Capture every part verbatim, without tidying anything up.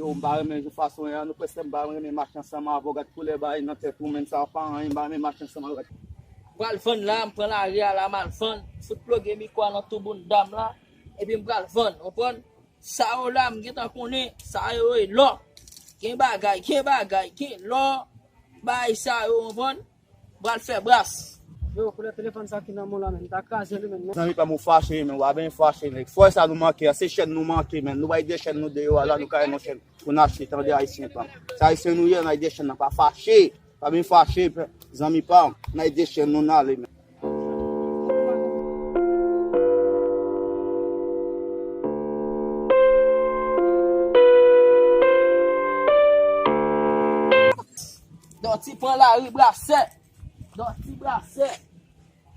M pa renmen jan fason an, nou prèske m pa renmen mache ansanm avè w, gad koulè bagay nan tèt ou, menm sa pa anyen, m pa renmen mache ansanm avè w. M pral vann la, m pran lari a la, m al vann, fout ploge mikwo a nan tou bounda m la, epi m pral vann, konprann? Sa yo la, m gentan konnen, sa yo e lò. Gen bagay, gen bagay, gen lò, bagay sa yo, konprann? Pral fè bras. Yo, koulè telefòn sa ki nan men w la, menm, ta kraze li, menm. Zanmi pa m, ou fache, men w a byen fache, nèg. Fò sa nou manke a, se chèn nou manke, men. Nou bay de chèn nou deyò a la, nou kare yon chèn pou n achte, tande, ayisyen pa m. Se ayisyen nou ye, n ay de chèn nan, pa fache. Pa byen fache, zanmi pa m. N ay de chèn nou, n ale, men. Dòti pran lari brasè. Dòti brasè.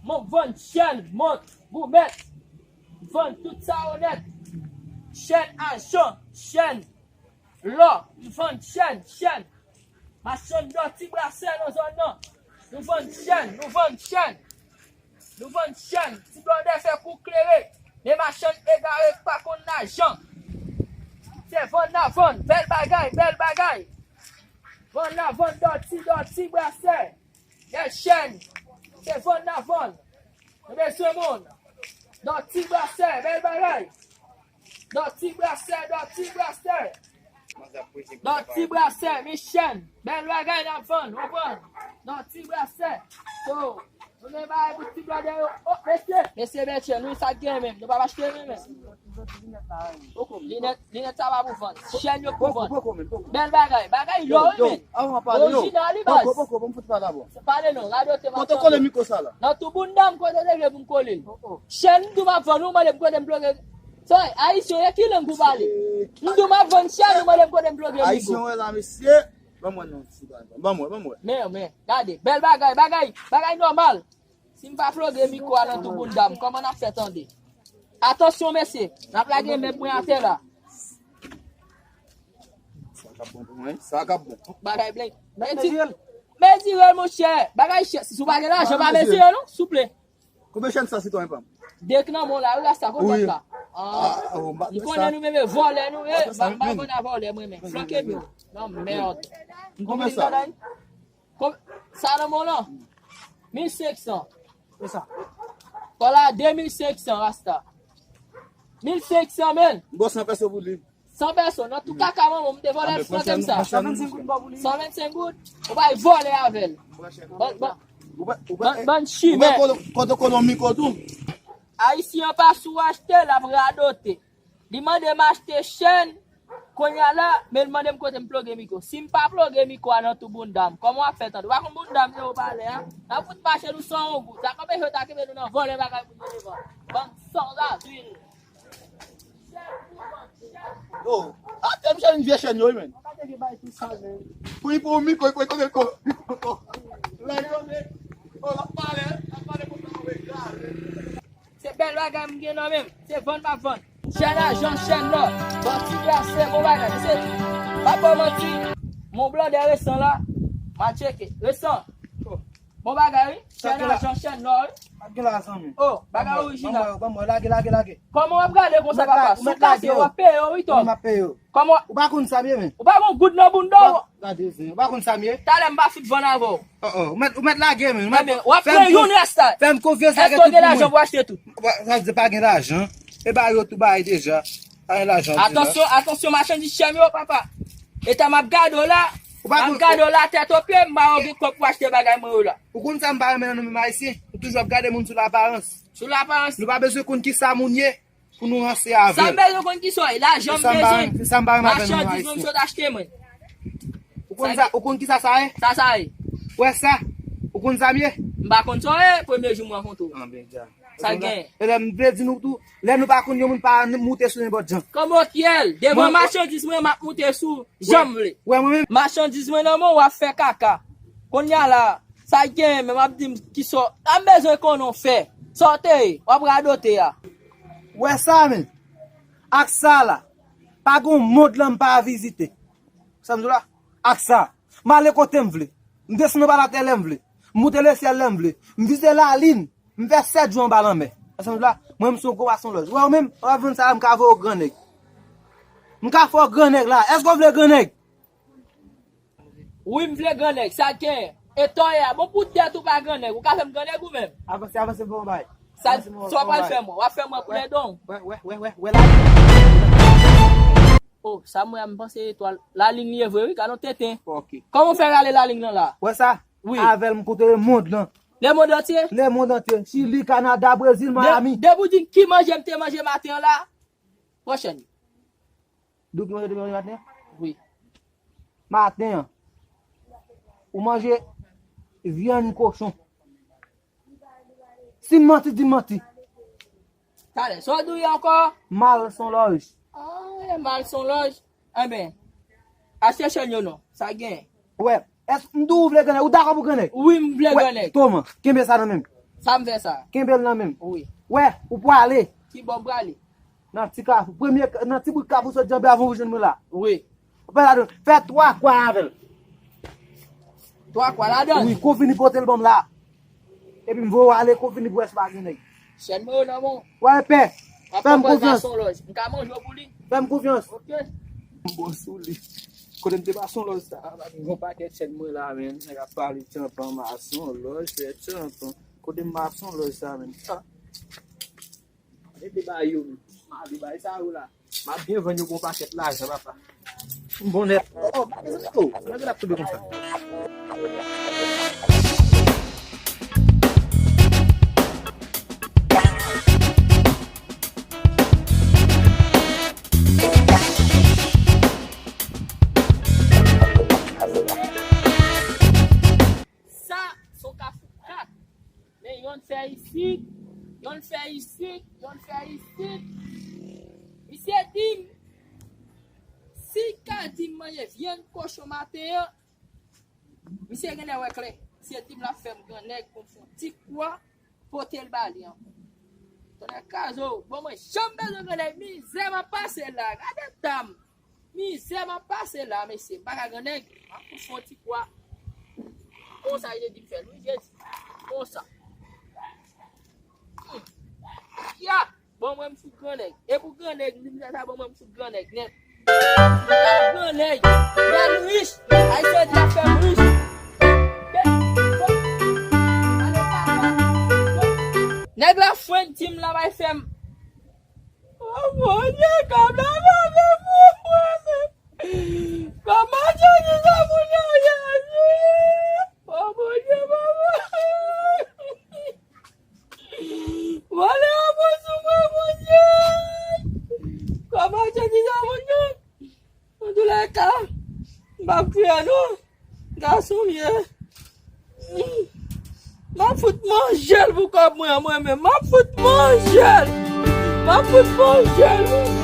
Mwen vann chèn, mont, goumèt. Vann tout sa onèt. Chèn ajan, chèn lò, m vann chèn, chèn. Machann dòti brasè nan zòn nan. Nou vann chèn, nou vann chèn. Nou vann chèn. Ti blòdè fè kou klere. Men machann egare k pa konn lajan. Se vann la vann. Bèl bagay, bèl bagay. Vann la vann, dòti, dòti brasè. Bèl chèn. Se vann la vann. Nou bezwen moun. Dòti brasè, bèl bagay. Dòti brasè, dòti brasè. Dòti brasè, mi chèn. Bèl bagay n ap vann, w konprann? Dòti brasè. So, nou gen bagay pou ti blòdè yo. Oh, mesye. Mesye, mesye, nou sa gen menm. Nou pa achte menm. Linèt, linèt sa pa pou vann. Chèn yo pou vann. Bèl bagay. Bagay lò, wi, men. Orijinal, wi, baz. Pale non, radote m ap tande. Kote w kole mikwo sa la? Nan tou bounda m, kote w te vle pou m kole l. Chèn, m di w m ap vann, ou mande m kote m ploge. Sa, ayisyen, e ki lang ou pale? M di w m ap vann chèn, ou mande m kote m ploge mikwo. Ayisyen, wè la, mesye. Ban mwen non, ti bagay. Ban mwen, ban mwen. Men, men, gade, bèl bagay, bagay, bagay nòmal. Si m pa ploge mikwo a nan tou bounda m, kòman n ap fè tande? Atansyon, mesye, n ap lage mèb mwen atè la. Sa k ap bon pou mwen, sa k ap bon. Bagay blank. Mezire l. Mezire l, monchè. Bagay chè. Si w pa gen lajan, pa mezire l non, souple. Konbyen chèn sa, sitwayen pa m? De k nan men w la, wi, rasta, konbyen la? Ah, m konnen nou menm, vòlè nou ye. M pa konn a vòlè, mwen menm. Flanke m yo. Non, mèd. Konbyen sa? Sa nan men w lan? Mil senk san. E sa? Kò la de mil senk san, rasta. Mil senk san, men. M ba w san pèso pou li. San pèso, nan tou kaka manman w, m te vòlè l, flanke m sa. San vennsenk goud ba w pou li. San vennsenk goud? Ou bay vòlè avè l. Bann, bann, bann, bann chimè. Kote kolon mikwo tou? Ayisyen an pa sou achte, l ap radote. Li mande m achte chèn, kounye a la, men l mande m kote m ploge mikwo. Si m pa ploge mikwo a nan tou bounda m, kòman w ap fè tande? Ou pa konn bounda m se opalè a? N ap fout mache nou san yon goud. Sa konbyen jou ta kenbe nou nan vòlè bagay moun yo devan? Bann sanzavil. Yo, atè m chèn vye chèn yo, wi, men. Pou li pou yon mikwo, li pou kote l ko. Lè yo ne, oh, l ap pale, l ap pale konsa, mwen grave. Se bèl bagay m gen nan men m. Se vann m ap vann. Chèn ajan, chèn lò. Dòti brasè, bon bagay. Mesye, pa ba w manti. Mon blòdè resan la. M a tcheke. Resan. Bon bagay, wi. Chèn ajan, chèn lò, wi. Pa gen la, zanmi. Oh, bagay orijinal. Ban mwen, lage, lage, lage. Kòman w ap gade konsa, papa? Si w kase, w ap peye yo, wi, Tòm. M ap peye yo. Kòman? Ou pa konn sa m ye, men. Ou pa gon goud nan bounda w. Gade, zen. Ou pa konn sa m ye. Talè m pa fout vann avè w. Oh, oh. Ou mèt, ou mèt lage, men. Ou mèt, w ap pran youn rasta. Fè m konfyans, lage tout pou mwen. Èske w gen lajan pou w achte tout? Sa vle di pa gen lajan. E ba yo tou bay deja. Pa gen lajan deja. Atansyon, atansyon, machandiz chè m yo, papa. Eta m ap gade w la. M ap gade w la, tèt o pye, m ba yo gen kòb pou achte bagay mwen yo la. Ou konn sa m pa renmen nan nou menm ayisyen? Nou toujou ap gade moun sou laparans. Sou laparans. Nou pa bezwen konn kisa moun ye. Pou nou ranse avè l. Sa m bezwen konn kisa w ye, lajan m bezwen. Machandiz mwen m sot achte mwen. Ou konn sa, ou konn kisa sa ye? Sa sa ye? Ou wè sa? Ou konn sa m ye? M pa konn sa w ye, premye jou m rankontre w. Sa gen. E lè m vle di nou tou, lè nou pa konn yon moun pa moute sou nenpòt jan. Kòman w ye? Devan machandiz mwen, m ap moute sou jan m vle. Wè mwen menm. Machandiz mwen nan men w, w ap fè kaka. Kounye a la, sa gen, men m ap di m kisa w, sa m bezwen konnen w fè. Sa w te ye, w ap radote a. Wè sa, men. Ak sa la, pa gon mond lan m pa vizite. Sa m di w la? Ak sa, m ale kote m vle. M desann anba latè lè m vle. M moute lesyèl lè m vle. M vizite lalin. M fè sèt jou anba lanmè. Sa m di w la? Mwen, m se yon gwo pwason lòj. Wè w menm, w ap vann sa la, m ka voye w gran nèg. M ka fè w grannèg la. Èske w vle grannèg? Wi, m vle grannèg. Sa k genyen? E tòyè a. Bon, pou tèt ou pa grannèg. Ou ka fè m grannèg ou menm? Avanse, avanse, m fè w yon bagay. Sa, avanse, m fè w sa w pral fè mwen? W ap fè mwen pou lèdon? Wè, wè, wè, wè, wè la. Oh, sa mwen, m panse etwal. Lalin li ye vre, wi. Gade yon tenten. Ok. Kòman w fè rale lalin nan la? Wè sa? Wi. Avè l, m koute lemonn lan. Lemonn antye? Lemonn antye. Chili, Kanada, Brezil, Miami. De, depi w di m ki manje m te manje maten an la, pran chèn. Di w ki manje w te manje maten an? Wi. Maten an, ou manje vyann kochon. Si m manti, di m manti. Talè, sa w di ankò? Mal son lòj. Ah, mal son lòj. Enben, achte chèn yo non. Sa gen. Wè, èske m di w vle grannèg? Ou dakò pou grannèg? Wi, m vle grannèg. Wè, toman, kenbe sa nan men m. Sa m fè sa? Kenbe l nan men m. Wi. Wè, ou prale. Ki bò m prale? Nan ti kafou. Premye, nan ti bout kafou sot djanbe avan ou jwenn mwen la. Wi. Ou fè ladan. Fè twa kwa avè l. Twa kwa ladan? Wi, kou fini pote l ban m la. Epi m voye w ale, kou fini pou wè si pa gen nèg. Chèn mwen yo nan men w. Wè, pè. Fè m konfyans. M ka manje w pou li. Fè m konfyans. Ok. M bon sou li. Kote m te pase yon lòj sa, pa gen yon pakèt chèn mwen la, men. Nèg ap pale tchanpan, mason, lòj, fè tchanpan. Kote m mason, lòj sa, men. Ah. Mete bay yo, men. Mete bay sa yo la. M ap byen vann yo pou yon pakèt lajan, papa. M bon nèt. Oh, oh, mezanmi, oh, mwen gen ap tonbe konsa. Sa, se yon kafou kat. Men yonn fè isit, yonn fè isit, yonn fè isit. Misye di m, si l ka di m manje vyann kochon maten an, misye genlè wè klè. Misye di m l ap fè m grannèg pou m fè yon ti kwa, pote l ba li ankò. Tonnè kazo, bon mwen janm bezwen grannèg, mizè m ap pase la, gade ta m. Mizè m ap pase la, mesye. M pa ka grannèg. M ap fout fè yon ti kwa. Konsa, li te di m fè l, wi, Jezi. Konsa. Hmm. Ya! Bon, mwen, m fout grannèg. E pou grannèg, li m sa, bon, mwen, m fout grannèg nèt. M pral grannèg. M pral rich. Ayisyen di ap fè m rich. Nèg la fwenn di m la bay fè m. Oh, Bondye, kòb la pa fè pou mwen menm. Kòb mache di sa pou mwen, Jezi. Oh, Bondye, papa. Vòlè a pran sou mwen, Bondye. Kòb mache di sa pou mwen. Antoulèka, m p ap kriye non. Gason m ye. M ap fout manje l pou kòb mwen an, mwen menm. M ap fout manje l. M ap fout manje l.